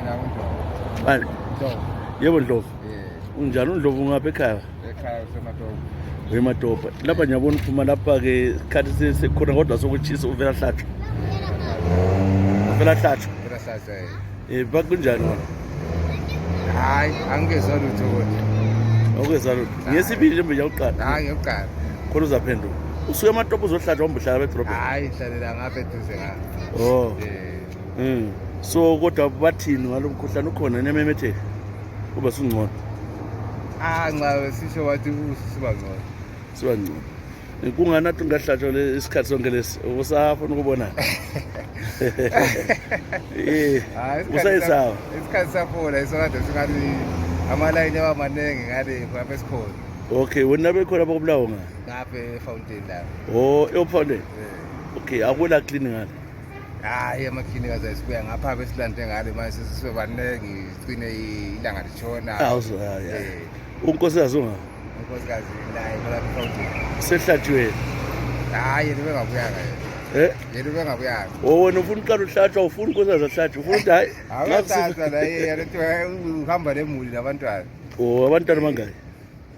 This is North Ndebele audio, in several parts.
Mina uNdlovu. Bani? Ndlovu. Yebo Ndlovu. Unjani uNdlovu ngapha ekhaya? Ekhaya useMatopo. Wematopa. Lapha ngiyabona uphuma lapha ke isikhathi sekhona kodwa sokutshisa uvela hlatshwa. Uvela hlatshwa. Vela hlatshwa. Bakunjani wona? Hayi, angizwa lutho kodwa. Okweza lutho. Ngesibili nje ngiyoqala. Hayi, ngiyoqala. Khona uzaphendula. Usuke eMatopa uzohlatshwa umbuhlala bedrobha. Hayi, hlalela ngapha eduze ngapha. Oh. So kodwa bathini ngalomkhuhlane ukhona nememetheka? Kuba singcono. Nxa sisho wathi usiba ngcono. Siba ngcono. Kunganathi ngahlatshwa lesikhathi sonke lesi usafuna ukubona. Usayisawa. Isikhathi sakhona isokade singathi amalayini abamanenge ngale ngapha esikhona. Okay, wena bekhona bakoBulawayo nga? Ngapha efountain la. Oh, efountain. Okay, akula clean ngale. Hayi amaklinika zasibuya ngapha besilande ngale manje sesibe banenge sigcine ilanga litshona. Awuzo ya. Unkosikazi unga? Unkosikazi la efountain. Sehlatshiwe. Hayi yena bengabuyanga yena. Yena bengabuyanga. Oh, wena ufuna uqala uhlatshwa ufuna unkosikazi ahlatshwe ufuna ukuthi hayi. Awuthatha la yena uhamba nemuli labantwana. Oh, abantwana bangaki?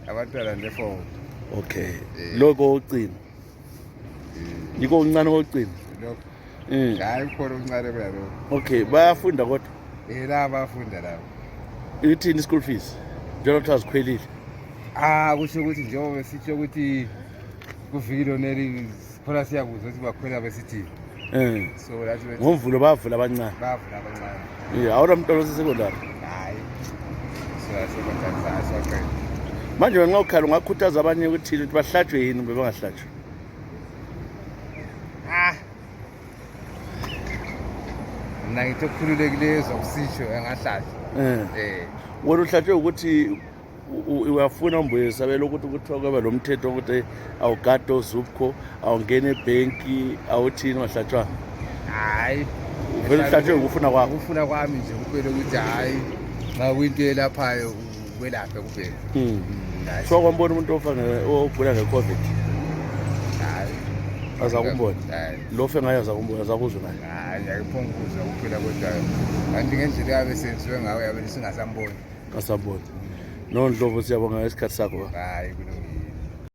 Abantwana nde4. Okay. Lokho ucina. Yiko uncane kokucina. Lokho. Hayi khona uncane kulalo. Okay, bayafunda kodwa. La bayafunda lapho. Ithini school fees? Njengoba sikhwelile. Kusho ukuthi njengoba sitsho ukuthi kuvilo neli khona siyakuzwa ukuthi bakhwela besithi. So lathi ngomvulo bavula abancane. Bavula abancane. Awona mntwana osesecondary. Hayi. So asebenzisa manje wena ukhala ungakhuthaza abanye ukuthi bahlatshwe yini kumbe bangahlatshwa? Mina ngithi okukhululekileyo zokusisho engahlatshwa. Wena uhlatshwe ukuthi uyafuna umbuye sabela ukuthi kuthiwa kwaba lo mthetho ukuthi awugade ozupho awungene ebhenki awuthini wahlatshwa? Hayi. Vele uhlatshwe ukufuna kwakho. Ukufuna kwami nje kuphela ukuthi hayi xa kuyinto elaphayo welaphe kuphela. So kwambona umuntu ofanele ogula ngeCOVID. Hayi. Azakumbona. Lofe ngayo azakumbona azakuzwa naye. Hayi ngiyaphonguza kuphela kodwa kanti ngendlela yabe senziwe ngawe yabe singasamboni. Kasambona. No Ndlovu siyabonga isikhathi sakho. Hayi kulungile.